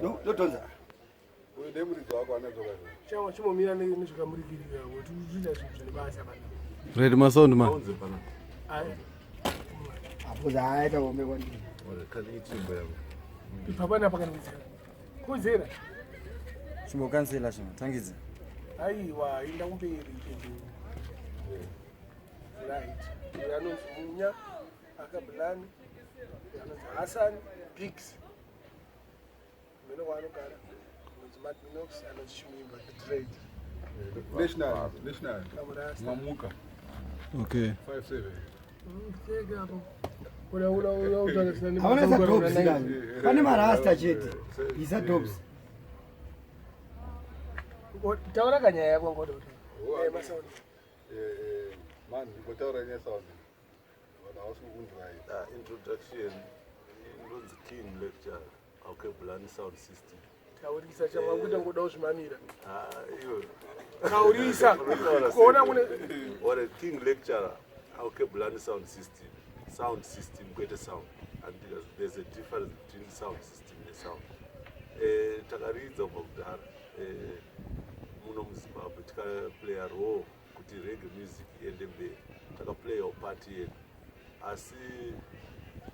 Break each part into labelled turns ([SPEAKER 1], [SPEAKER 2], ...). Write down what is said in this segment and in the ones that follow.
[SPEAKER 1] Ndodhonza.
[SPEAKER 2] Uyu ndemuridzi wako anadzoka.
[SPEAKER 3] Chama chimomira nezvakamurikirira kuti uchiita zvinhu zvine basa pana.
[SPEAKER 4] Ready masound man.
[SPEAKER 5] Aunze pana.
[SPEAKER 3] Aya.
[SPEAKER 1] Apo zaaita hombe kwandiri.
[SPEAKER 5] Ore kali ichimbo yako.
[SPEAKER 3] Ibva panapa kana kudzera. Kudzera.
[SPEAKER 6] Chimbokansela chimbo tangidza.
[SPEAKER 3] Aiwa, inda kumberi. Right. Uyu anonzi Munya akabulani. Uyu anonzi Hassan Biggs. Mene kwaanogara. Anonzi Mad Minox, anonzi Chimimba the Dread.
[SPEAKER 2] National, national.
[SPEAKER 3] Kamurasta.
[SPEAKER 2] Mamuka
[SPEAKER 4] Okay.
[SPEAKER 2] 57.
[SPEAKER 3] Cheke apo. Uda uda uda uda
[SPEAKER 1] Hauna isa dobs kani. Pane marasta chete. Isa dobs.
[SPEAKER 3] Taura kanyaya yako ngodo. Eh, masound.
[SPEAKER 2] Eh eh man, ndikotaura nyaya sound. Vanhu havasi kukunzwai.
[SPEAKER 5] Ah, introduction inonzi King Lecture Alkebulan Sound System.
[SPEAKER 3] Taurisa chama kuita ngoda kuzvimamira.
[SPEAKER 5] Ah, iwe.
[SPEAKER 3] Taurisa.
[SPEAKER 5] Unotaura
[SPEAKER 3] Kuona
[SPEAKER 5] sei?
[SPEAKER 3] kune
[SPEAKER 5] Ore King Lecturer Alkebulan Sound System. Sound system kwete sound. And there's a difference between sound system nesound. Eh, takaridza kubva kudhara eh, muno muZimbabwe tikaplaya role kuti reggae music iende mberi. Takaplayawo part yedu. Asi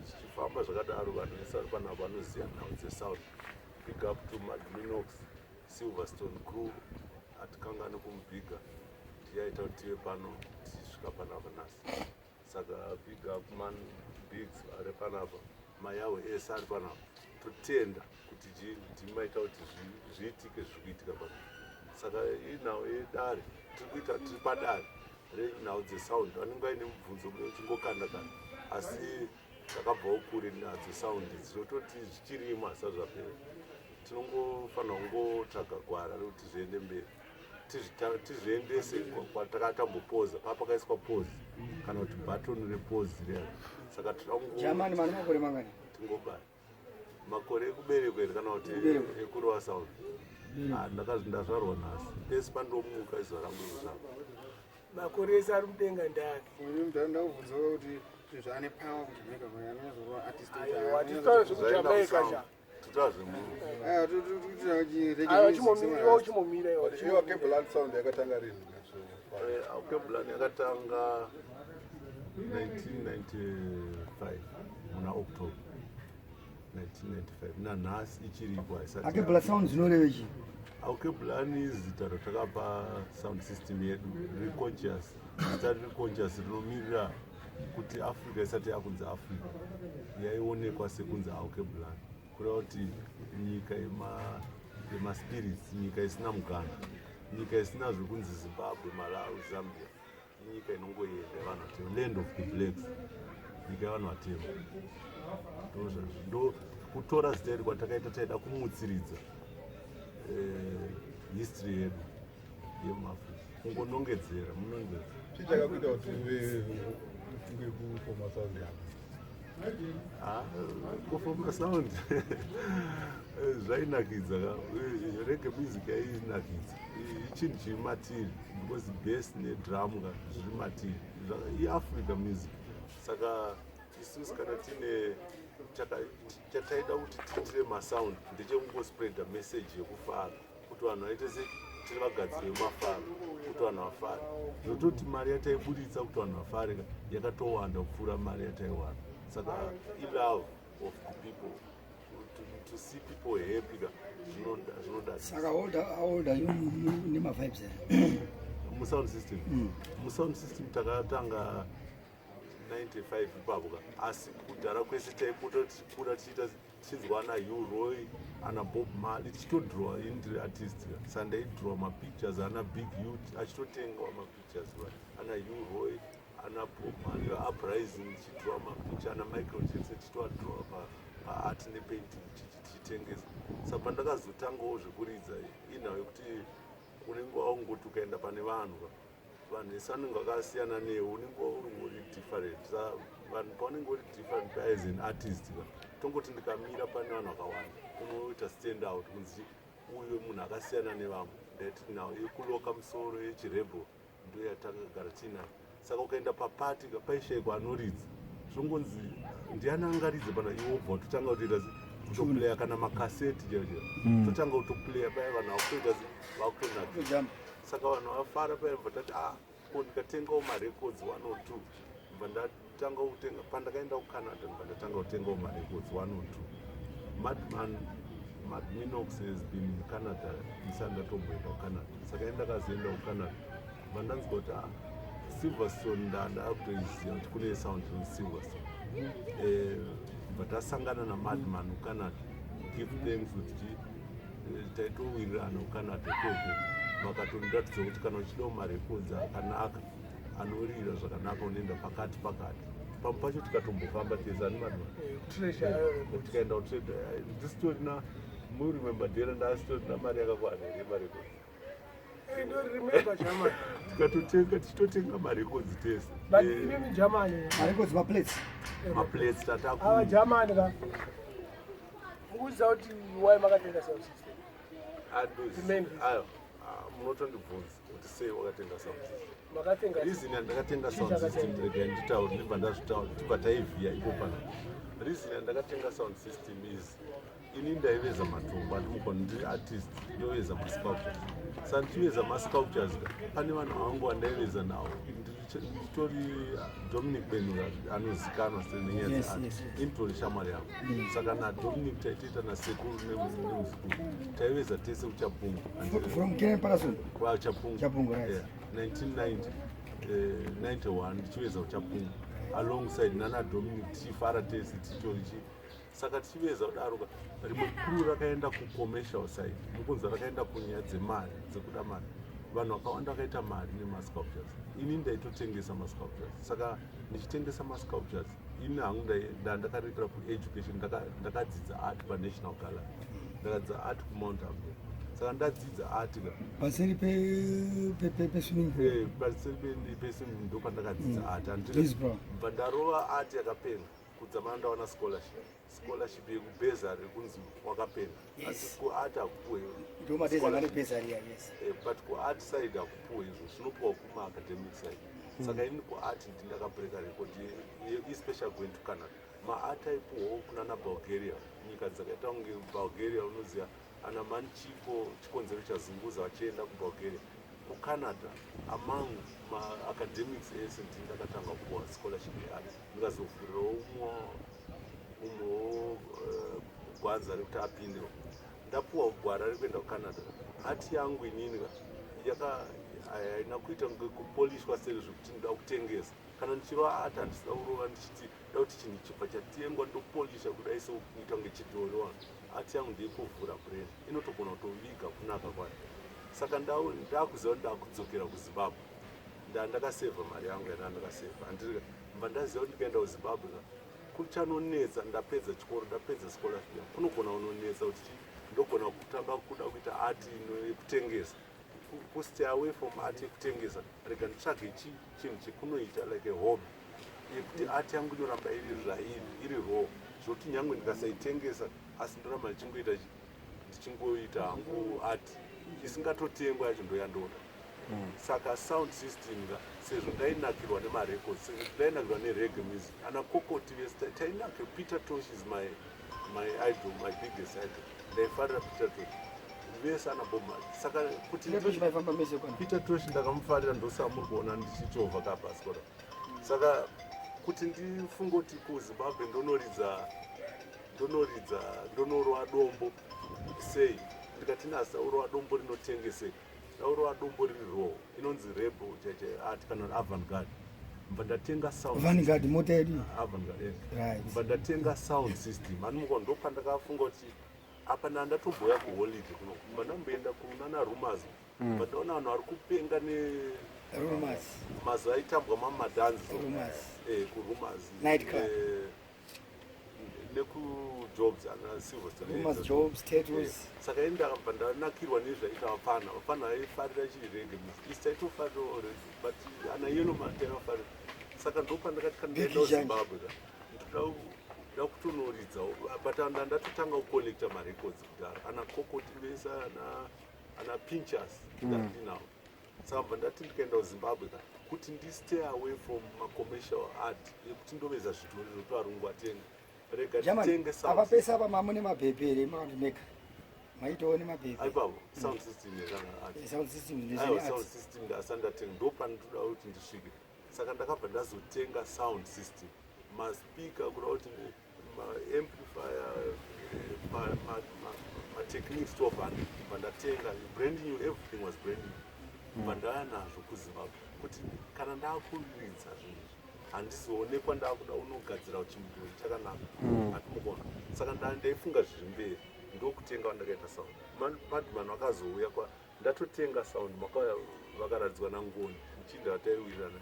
[SPEAKER 5] zvichifamba zvakadaro vanhu vese vari panapa vanoziva nhau dzesound. Big up to Mad Minox, Silverstone crew, hatikangani kumubhiga tiyaita kuti tive pano tichisvika panapa nhasi. Saka big up man Bigs ari panapa, mayawe ese ari panapa. Totenda kuti ndimaita kuti zviitike zviri kuitika pano. Saka inhau yedare tiri kuita tiri padare renhau dzesound. Vanenge vaine mubvunzo uchingokanda kanda, asi takabvawo kure nadzo sound dzinototi zvichirimo asi zvapera. Tinongofanira kungotsvaga gwara rekuti zviende mberi, tizviendese kwatakatambopoza paa pakaiswa pause kana kuti button repause riya. Saka tinoda
[SPEAKER 1] Jamani mane makore mangani?
[SPEAKER 5] tingobaya makore ekuberekwa here kana kuti
[SPEAKER 1] Ekuberekwa.
[SPEAKER 5] ekurova sound? Ah, ndazvarwa nhasi pese pandomuka izuva rangu rekuzvarwa.
[SPEAKER 3] Makore ese ari mudenga ndake.
[SPEAKER 7] Ndakubvunza kuti zvinhu ane power kuJamaica anozorova artist.
[SPEAKER 3] Aiwa, titaura zvekuJamaica cha.
[SPEAKER 5] Totaura zvemunhu.
[SPEAKER 3] Aiwa, chimomira, uchimomira iwe.
[SPEAKER 2] But iyo Alkebulan sound yakatanga rini?
[SPEAKER 5] Alkebulan yakatanga 1995 muna October 1995, nanhasi ichiripo haisati.
[SPEAKER 1] Alkebulan sound zvinoreve chii?
[SPEAKER 5] Alkebulan izita ratakapa sound system yedu riri conscious. Zita riri conscious rinomirira kuti Africa isati yakunzi Africa yaionekwa sekunzi Alkebulan, kureva kuti nyika yemaspirits, nyika isina mugano, nyika isina zvekunzi Zimbabwe, Malawi, Zambia, inyika inongoenda yevanhu vatema, land of the blacks, nyika yevanhu vatema. Ndozvazvo ndo kutora zita iri kwatakaita. Taida kumutsiridza history yedu yemuAfrica, kungonongedzera munongedza.
[SPEAKER 2] Chii chakakuita kuti uve ufunge kufoma sound yako?
[SPEAKER 5] Ah, kufoma sound zvainakidza ka. Reggae music yainakidza, ichinhu chiri matiri because bass nedrum ka zviri matiri. IAfrica music. Saka isusu kana tine chataida kuti tiitire masound ndechekungospreada message yekufara kuti vanhu vaite se tiri vagadziri vemafaro, kuti vanhu vafare. Zvototi mari yataiburitsa kuti vanhu vafare ka yakatowanda kupfuura mari yataiwana. Saka ilove of the people to see people happy ka zvinodadisa.
[SPEAKER 1] Saka how old are you nemavibes aya?
[SPEAKER 5] Musound system? Musound system takatanga 95 ipapo ka, asi kudhara kwese taipota tichikura tichiita tichinzwa ana Hugh Roy, ana Bob Marley, tichitodrowa. Ini ndiri artist ka, saka ndaidrowa mapictures ana Big Youth, achitotengwa mapictures va ana Hugh Roy, ana Bob Marley Uprising, tichidrowa mapicture ana Michael Jackson, tichitoadrowa paart nepainting tichitengesa. Saka pandakazotangawo zvekuridza, inhau yekuti unenge waungoti ukaenda pane vanhu ka, vanhu vese vanenge vakasiyana newe, unenge uri different. Saka vanhu paunenge uri different as an artist ka, tongoti ndikamira pane vanhu vakawanda unoita stand out kunzi uyu munhu akasiyana nevamwe. Ndaiti nhau yekuloka musoro yechirebel ndo yatakagara tiinayo. Saka ukaenda papati ka, paishayikwa anoridza, zvongonzi ndiani angaridze pana iwe, wobva watotanga kutoita. Kutoplaya kana makaseti chaiwo chaiwo. Totanga kutoplaya paya, vanhu vakutoita vakutonaka.
[SPEAKER 1] Kujamba.
[SPEAKER 5] Saka vanhu vafara paya, bva tati, "Ah, ko ndikatengawo marecords one or two?" Bva ndatanga kutenga. Pandakaenda kuCanada, ndibva ndatanga kutengawo marecords one or two. Madman, Mad Minox has been in Canada ndisati ndatomboenda kuCanada. Saka ini ndakazoenda kuCanada, bva ndanzwa kuti, ah, Silverstone, ndakutoiziva kuti kune sound inonzi Silverstone. Bva tasangana naMadman kuCanada. Give thanks kuti taitowirirana kuCanada ikoko. Vakatondiratidza kuti kana uchidawo marecords akanaka, anorira zvakanaka, unoenda pakati pakati. Pamwe pacho tikatombofamba tese ani, Madman?
[SPEAKER 3] Treasure Records.
[SPEAKER 5] Tikaenda kutrade, ndisitorina, muremember dhera, ndasitorina mari yakakwana here marecords?
[SPEAKER 3] Ndoremember Germany.
[SPEAKER 5] Tikatotenga, tichitotenga marecords tese.
[SPEAKER 3] But imimi Germany.
[SPEAKER 1] Marecords, maplates.
[SPEAKER 5] Maplates tataku.
[SPEAKER 3] Ava Germany ka. Mukuziva kuti why makatenga sound system? The main reason.
[SPEAKER 5] Ayo, munotondibvunza kuti sei wakatenga sound system.
[SPEAKER 3] Makatenga.
[SPEAKER 5] Reason yandakatenga
[SPEAKER 3] Chii
[SPEAKER 5] sound system,
[SPEAKER 3] chakatenga?
[SPEAKER 5] regai nditaure, ndibva ndazvitaura, tibva taivhiya ipo panapa. Reason yandakatenga sound system is ini ndaiveza matombo, andimukona, ndiri artist, ndoveza masculptures. Saka ndichiveza masculptures ka, pane vanhu vangu vandaiveza navo. Nditori Dominic Benura, anozikanwa senenyaya dzeart. Initori shamwari yangu. Saka naDominic taitoita nasekuru nemuzukuru, taiveza tese kuChapungu.
[SPEAKER 1] From Karen Patterson.
[SPEAKER 5] KwaChapungu.
[SPEAKER 1] Chapungu, right.
[SPEAKER 5] Yeah. 1990, 91, ndichiveza kuChapungu alongside nana Dominic, tichifara tese, tichitori chi. Saka tichiveza kudaro ka, rimwe crew rakaenda kucommercial side, mukunzi rakaenda kunyaya dzemari, dzekuda mari. Vanhu vakawanda vakaita mari nemasculptures. Ini ndaitotengesa masculptures. Saka ndichitengesa masculptures, ini hangu ndakarekera kueducation. Ndakadzidza art paNational Gallery, ndakadzidza art kuMount Amber. Saka ndadzidza art ka,
[SPEAKER 1] Paseri peswimming pool.
[SPEAKER 5] Paseri pese ndo pandakadzidza art.
[SPEAKER 1] Hillsborough.
[SPEAKER 5] Bva ndarova art yakapenga kudzamana ndawana scholarship yekubhezari, rekunzi wakapenga. Asi kuart hakupuwe.
[SPEAKER 1] Ndo madezi anga nebhezari, yes.
[SPEAKER 5] But kuart side hakupuwe izvo, zvinopuwa kumaacademic side. Saka ini kuart ndindakabreka record, especially going to Canada. Maart aipuwawo kunana Bulgaria, nyika dzakaita kunge Bulgaria, unoziva ana Manchiko, Chikonzero Chazunguza, vachienda kuBulgaria, kuCanada. Among maacademics ese, ndini ndakatanga kupuwa scholarship yeart, ndikazovhurirawo umwewo gwanza rekuti apindewo. Ndapuwa gwara rekuenda kuCanada, art yangu inini ka yaka haina kuita kunge kupolishwa seri zvekuti ndoda kutengesa. Kana ndichirova art, handisida kurova ndichiti nda kuti chinhu chibva chatengwa, ndopolisha kudai sekuita kunge chidhori. Wano art yangu ndeyekuvhura brain, inotogona kutoviga kunaka kwayo. Saka ndakuziva kuti ndakudzokera kuZimbabwe, ndakasevha mari yangu yana ndakasevha, handiri mba ndaziva kuti ndikaenda kuZimbabwe ka, kuchanonetsa. Ndapedza chikoro, ndapedza scholarship yangu, kunogona kunonetsa kuti ndogona kutanga kuda kuita art yekutengesa. Kustay away from art yekutengesa, rega nditsvage chinhu chekunoita like a hobby, yekuti art yangu inoramba iri zvairi, iri raw, zvokuti nyange ndikasaitengesa, asi ndoramba ndichingoita ndichingoita hangu art isingatotengwa yacho, ndoyandoda. Saka sound system ka, sezvo ndainakirwa nemarecords, sezvo ndainakirwa nereggae music, ana Kokoti vese tainakirwa. Peter Tosh is my idol, my biggest idol. Ndaifarira Peter Tosh vese, ana Bob Marley. Saka kuti
[SPEAKER 1] Peter Tosh vaifamba mese kwana.
[SPEAKER 5] Peter Tosh ndakamufarira, ndosamuri kuona ndichichovha kabhasikora. Saka kuti ndifunge kuti kuZimbabwe ndonoridza, ndonorova dombo sei, ndikati nasa urova dombo rinotengeseka, ndaurova dombo riri raw, inonzi rebel cheche art kana avant-garde. Mbva ndatenga sound.
[SPEAKER 1] Vanguard mota yedu.
[SPEAKER 5] Avant-garde, yeah.
[SPEAKER 1] Right.
[SPEAKER 5] Mbva ndatenga sound system, animuka ndopandakafunga kuti apa ndandatomboya kuholiday kuno, mbva ndamboenda kunana Rumors, mbva ndaona vanhu vari kupenga ne
[SPEAKER 1] Rumors.
[SPEAKER 5] Mazuva aitambwa mamadhanzi.
[SPEAKER 1] Rumors.
[SPEAKER 5] KuRumors.
[SPEAKER 1] Night club.
[SPEAKER 5] NekuJobs, ana Silverstone.
[SPEAKER 1] Rumors, Jobs, Tattoos.
[SPEAKER 5] Saka ini ndakabva ndanakirwa nezvaita vapfana. Vapfana vaifarira chireggae music, isi taitofarirawo reggae, but ana Yellowman taivafarira. Saka ndopandakati kana ndaenda
[SPEAKER 1] Big Giant.
[SPEAKER 5] kuZimbabwe ka, ndoda kutonoridzawo. But anda ndatotanga kucollecta marecords kudhara, ana Kokoti vese, ana Pinchers ndinawo. Saka bva ndati ndikaenda kuZimbabwe ka, kuti ndistay away from macommercial art yekuti ndoveza zvidhori zvokuti varungu vatenga. Rega
[SPEAKER 1] German,
[SPEAKER 5] titenge sound
[SPEAKER 1] apa pese apa mamune mabhebhe here makandimeka maitawo nemabhebhe
[SPEAKER 5] Ipapo sound system yakanga ati.
[SPEAKER 1] Sound system
[SPEAKER 5] Aiwa, sound
[SPEAKER 1] nezvine
[SPEAKER 5] system ndasati ndatenga, ndo pandinoda kuti ndisvike. Saka ndakabva ndazotenga sound system, maspika, kuda kuti maamplifier, matechnics 1200 bva ndatenga brand new. Everything was brand new. Bva ndauya nazvo kuZimbabwe kuti kana ndakuridza zvinhu izvi, handizoonekwa ndakuda unogadzira chimudhuri chakanaka, hatimukona. Saka ndaifunga zviri mberi, ndokutenga wandakaita sound. Madman vakazouya kwa ndatotenga sound, makauya vakaratidzwa naNgoni muchinda wataiwirirana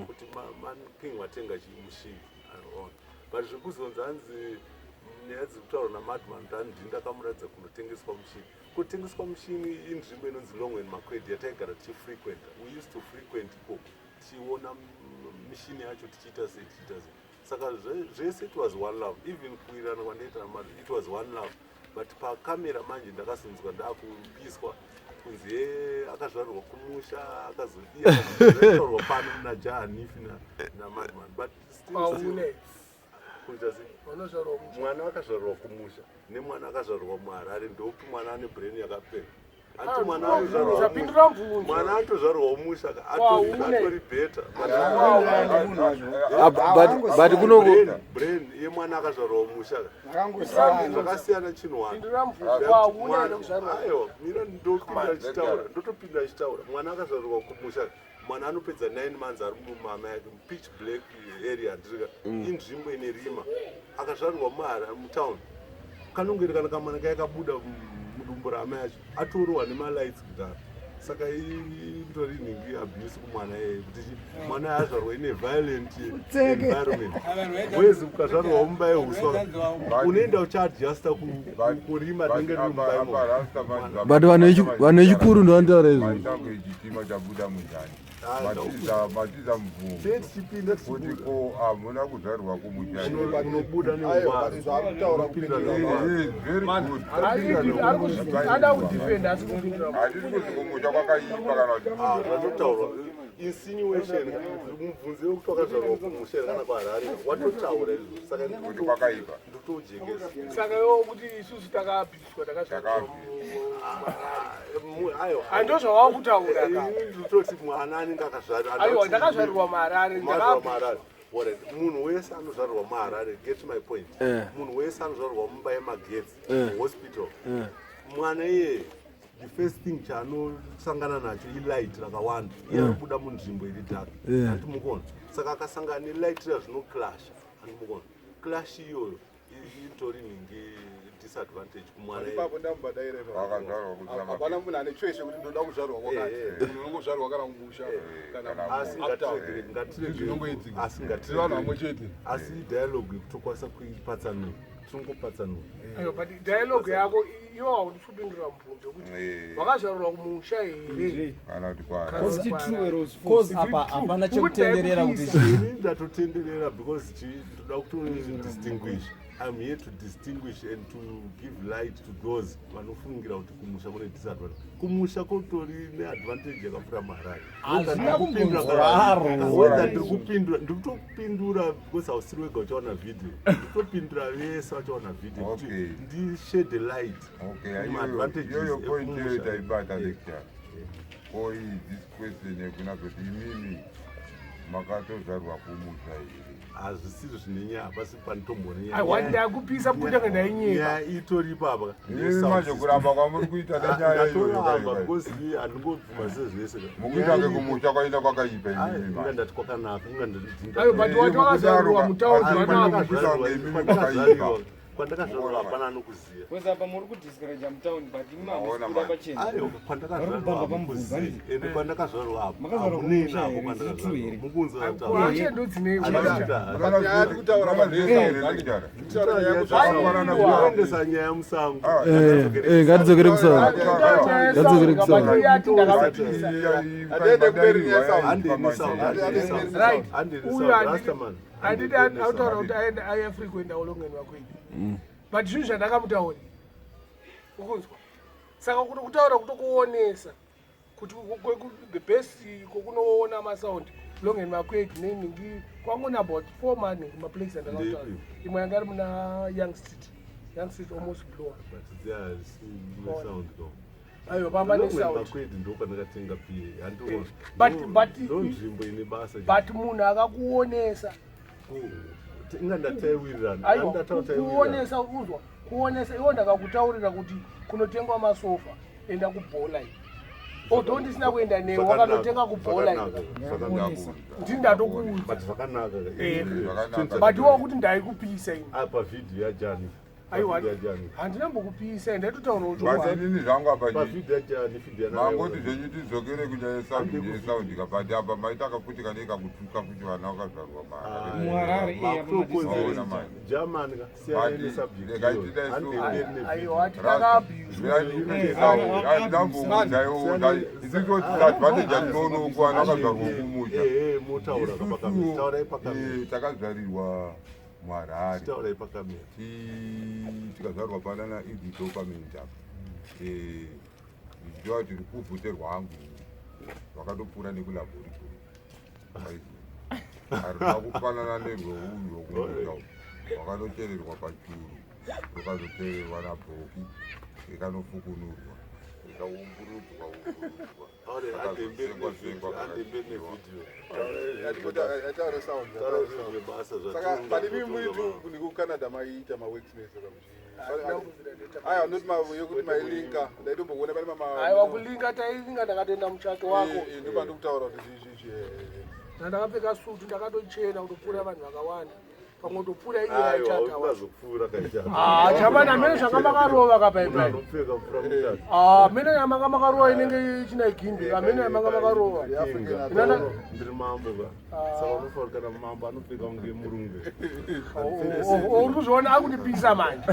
[SPEAKER 5] kuti King watenga chimushini and on. But zvekuzonzi hanzi nyaya dziri kutaurwa naMadman kuti handii, ndakamuratidza kunotengeswa mushini. Kutengeswa mushini inzvimbo inonzi Longwen Makwedi yataigara tichifrequenta. We used to frequent ikoko tichiona mishini yacho, tichiita sei, tichiita sei. Saka zvese it was one love. Even kuwirirana kwandaita naMadman, it was one love. But pakamera manje ndakazonzwa ndakupiswa kunzi ye akazvarwa kumusha, akazodii, pano naJahanifi naMadman, but still
[SPEAKER 3] Kwaune
[SPEAKER 5] kuita sei?
[SPEAKER 3] Vanozvarwa kumusha.
[SPEAKER 5] Mwana akazvarwa kumusha nemwana akazvarwa muHarare, ndokuti mwana ane brain yakapera. Anti mwana anozvarwa
[SPEAKER 3] Usapindura mubvunzo.
[SPEAKER 5] mwana atozvarwa musha
[SPEAKER 3] Kwaune.
[SPEAKER 5] atori better.
[SPEAKER 1] Munhu wacho.
[SPEAKER 4] Ah, but kunoku
[SPEAKER 5] Brain yemwana akazvarwa musha
[SPEAKER 1] Vakangosiyana.
[SPEAKER 5] zvakasiyana chinhu wani.
[SPEAKER 3] Pindura mubvunzo. Kwaune here kuzvarwa?
[SPEAKER 5] Aiwa, mira, ndopinda achitaura, ndotopinda achitaura. Mwana akazvarwa kumusha, mwana anopedza 9 months ari mumama yake, pitch black area, ndirika inzvimbo ine rima. Akazvarwa muHara mutown, kanongeri kana kamwana kaya kabuda mudumbu raamai acho atorohwa nemalights kudhara. Saka indori nhingi abuse kumwana iyeye kuti mwana azvarwa ine violent environment. Wezi ukazvarwa mumba yeuswa, unoenda uchiadjusta kurima rinenge riri mumba imomo.
[SPEAKER 4] But vanhu vechikuru ndovanotaura izvi.
[SPEAKER 2] Matango echitima chabuda munjani.
[SPEAKER 5] Ah,
[SPEAKER 2] Matiza mubvunzo
[SPEAKER 5] Tee tichipinda
[SPEAKER 2] kuti
[SPEAKER 5] tichibuda.
[SPEAKER 2] ko hamuna kuzvarwa kumushani?
[SPEAKER 5] Unobuda
[SPEAKER 2] Aiwa,
[SPEAKER 5] neungwaru.
[SPEAKER 2] but very good.
[SPEAKER 3] Ada kudefenda asi kupindura.
[SPEAKER 2] Handisi kuti kumusha kwakaipa kana kuti
[SPEAKER 5] Ah, zvatotaurwa, insinuation, mubvunzo wekuti wakazvarwa kumusha here kana kuHarare, watotaura izvo. Saka
[SPEAKER 2] kuti kwakaipa.
[SPEAKER 5] Ndotojekesa.
[SPEAKER 3] Saka iwo kuti isusu takabviswa, takazvarwa
[SPEAKER 5] Aiwa.
[SPEAKER 3] Hando zvawakutaura ka.
[SPEAKER 5] Ini ndototi mwana anenge akazvarwa.
[SPEAKER 3] Aiwa, ndakazvarirwa muHarare.
[SPEAKER 5] Mazvarwa muHarare. Alright, munhu wese anozvarwa muHarare, get my point, munhu wese anozvarwa mumba yemagetsi, muhospital, mwana iyeye the first thing chaanosangana nacho ilight rakawanda. Iye anobuda munzvimbo iri dark, handiti mukona? Saka akasangana nelight riya zvinoclasha, handiti mukona? Clash iyoyo itori nhingi disadvantage kumwana iyeye.
[SPEAKER 7] Ipapo ndamubadaire.
[SPEAKER 2] Wakazvarwa kusina
[SPEAKER 7] Hapana munhu ane choice yekuti ndoda kuzvarwa kwakati. Munhu unongozvarwa kana kumusha kana
[SPEAKER 5] Asi
[SPEAKER 7] uptown.
[SPEAKER 5] ngatirege
[SPEAKER 7] Zvinongoitika.
[SPEAKER 5] asi
[SPEAKER 7] Tiri vanhu vamwe chete.
[SPEAKER 5] Asi dialogue yekutokwanisa kuipatsanura, tinongopatsanura.
[SPEAKER 3] Aiwa, but dialogue yako iwo haudi kupindura mubvunzo kuti wakazvarwa kumusha here
[SPEAKER 2] Kana kuti kwa
[SPEAKER 3] kana
[SPEAKER 1] Is it true or
[SPEAKER 6] Cause apa hapana chekutenderera kuti
[SPEAKER 5] Ini ndatotenderera because ndoda kutodistinguish. I'm here to distinguish and to give light to those vanofungira kuti kumusha kune disadvantage. Kumusha kutori neadvantage yakapfuura muHarare.
[SPEAKER 6] Hazvina kumbonzwaro.
[SPEAKER 5] Whether ndiri kupindura, ndiri kutopindura because hausiri wega uchaona vhidhiyo. Ndiri kutopindura vese vachaona vhidhiyo kuti ndished light kumaadvantages
[SPEAKER 2] Iyoyo point iyoyo
[SPEAKER 5] ekumusha.
[SPEAKER 2] taibata, lecture. Ko iyi this question yekuna kuti imimi makatozvarwa kumusha here?
[SPEAKER 5] Hazvisiri zvine nyaya, pasi panotombone.
[SPEAKER 3] Aiwa, ndakupisa kunyange ndainyeba.
[SPEAKER 5] Nyaya itori ipapa.
[SPEAKER 2] Imimi manje kuramba kwamuri kuita nenyaya iyoyo
[SPEAKER 5] Ndatoramba
[SPEAKER 2] kai.
[SPEAKER 5] because handingobvuma sezvese.
[SPEAKER 2] Mukuita ngekumusha kwaenda kwakaipa imimi
[SPEAKER 5] Inga
[SPEAKER 2] manje.
[SPEAKER 5] ndati kwakanaka, inga
[SPEAKER 3] Aiwa, but wati wakazvarwa mutaundi vanako.
[SPEAKER 2] Kwakaipa.
[SPEAKER 5] Kwandakazvarwa hapana anokuziva.
[SPEAKER 6] Because apa muri kudiscourage mutaundi, but imi
[SPEAKER 2] Maona
[SPEAKER 6] hamusi kuda
[SPEAKER 2] manje.
[SPEAKER 6] pachena.
[SPEAKER 5] Aiwa, kwandakazvarwa
[SPEAKER 6] Vari kubamba
[SPEAKER 5] hamukuzivi.
[SPEAKER 6] pamubvunzo.
[SPEAKER 5] Ende kwandakazvarwa apo
[SPEAKER 6] Makazvarwa
[SPEAKER 5] hamunei
[SPEAKER 6] kumusha
[SPEAKER 5] nako.
[SPEAKER 6] here? Is it true
[SPEAKER 5] Kwandakazvarwa
[SPEAKER 6] here?
[SPEAKER 5] mukunzwa.
[SPEAKER 3] Ache ndodzinei?
[SPEAKER 7] Nyaya yatiri kutaura Kutaura nyaya yekuzvarwa.
[SPEAKER 5] Kuendesa nyaya musango.
[SPEAKER 4] Ngatidzokere kusango. Ngatidzokere kusango.
[SPEAKER 7] Hatiende kumberi nenyaya sound.
[SPEAKER 3] Right. Uyu
[SPEAKER 5] Rastaman.
[SPEAKER 3] Handiti autaura kuti aende aifrequenta ulongeni wakwedi, but zvinhu zvandakamutaurira ukunzwa. Saka kuti kutaura kutokuonesa kuti the best kokunoona masaundi. Long and Makwet neningi kwangona about four manhingi maplace andakataura.
[SPEAKER 5] Ndeipi?
[SPEAKER 3] Imwe yanga iri muna Young Street. Young Street almost blower.
[SPEAKER 5] But sound though.
[SPEAKER 3] Aiwa pamba nesound.
[SPEAKER 5] Makwedi ndopandakatenga pa
[SPEAKER 3] But-
[SPEAKER 5] nzvimbo ine basa.
[SPEAKER 3] But munhu akakuonesa
[SPEAKER 5] Inga ndataiwirirana.
[SPEAKER 3] aiwa
[SPEAKER 5] Ndataiwirirana.
[SPEAKER 3] kuonesa uzwa kuonesa iwo ndakakutaurira kuti kunotengwa masofa enda kubhola iyi although ndisina kuenda newe wakanotenga kubhola iyi ndini ndatokuudza
[SPEAKER 5] But zvakanaka.
[SPEAKER 3] Eh.
[SPEAKER 2] Zvakanaka.
[SPEAKER 3] But iwo kuti ndaikupisa ini.
[SPEAKER 5] Apa vhidhiyo yajani.
[SPEAKER 3] Aiwa
[SPEAKER 5] Vhidhiyo yajani.
[SPEAKER 3] handina mbokupisa ndaitotaurawo
[SPEAKER 2] But
[SPEAKER 3] chokwadi.
[SPEAKER 2] inini zvangu apa
[SPEAKER 5] Pavhidhiyo yajani vhidhiyo
[SPEAKER 2] mangoti zvenyu tidzokere kunyaya yesound yesound ka, but apa maita kafuti kanei kakutuka futi vana vakazvarwa maHarare.
[SPEAKER 6] MuHarare, iya,
[SPEAKER 2] Maona manje.
[SPEAKER 5] German ka siyana
[SPEAKER 2] But
[SPEAKER 5] nesubject.
[SPEAKER 2] regai tidai so-
[SPEAKER 3] Aiwa takaabuse.
[SPEAKER 2] Ndamboudzaisisotadvantage yatinoonokwana vakazvarwa kumusha.
[SPEAKER 5] Motaura pakamera. Taurai pakamera.
[SPEAKER 2] Isusu takazvarirwa muHarare.
[SPEAKER 5] Taurai pakamera.
[SPEAKER 2] Tikazvarwa panana idhidopamenti apa. Ndichitiva kuti rukuvhute rwangu rwakatopfuura nekulaboratory, haruna kufanana nerweuyu wokumusha uyu, rwakatochererwa pachuru, rukazochererwa nabhoki, rikanofukunurwa, rikaumburudzwa umburudzwa, rikazosengwa sengwa.
[SPEAKER 5] Andemberi
[SPEAKER 2] kakadyiwa.
[SPEAKER 5] nevhidhiyo.
[SPEAKER 7] Ataure sound.
[SPEAKER 5] Taura zvebasa.
[SPEAKER 7] Saka pane mimi muitu kuCanada maiita maworks mese aiwa not yekuti mailinka ndaitombokuona pane mama.
[SPEAKER 3] Aiwa kulinga tailinga ndakatoenda muchato wako.
[SPEAKER 7] Ndopandikutaura kuti zvi
[SPEAKER 3] Ndakapfeka sutu ndakatochena kutopfuura vanhu vakawanda pamwe kutopfuura iye
[SPEAKER 5] Aiwa
[SPEAKER 3] achata wacho.
[SPEAKER 5] unazopfuura kaichata.
[SPEAKER 3] Ah, chamana mene zvanga makarova kapaipai.
[SPEAKER 5] Anopfeka kupfuura muchato.
[SPEAKER 3] Ah, mene yamanga makarova inenge ichina igimbi amene yamanga makarova. Inana-
[SPEAKER 5] Ndiri mambo ka, saka unofanira kana mambo anopfeka kunge murungu.
[SPEAKER 3] Uri kuzviona akundipisa manje.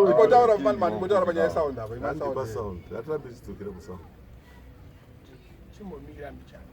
[SPEAKER 7] Ndimbotaura mani, ndimbotaura panyaya yesound apa imasound.
[SPEAKER 5] Pasound hatirambe tichidzokera kusound.
[SPEAKER 3] Chimbomira mbichana.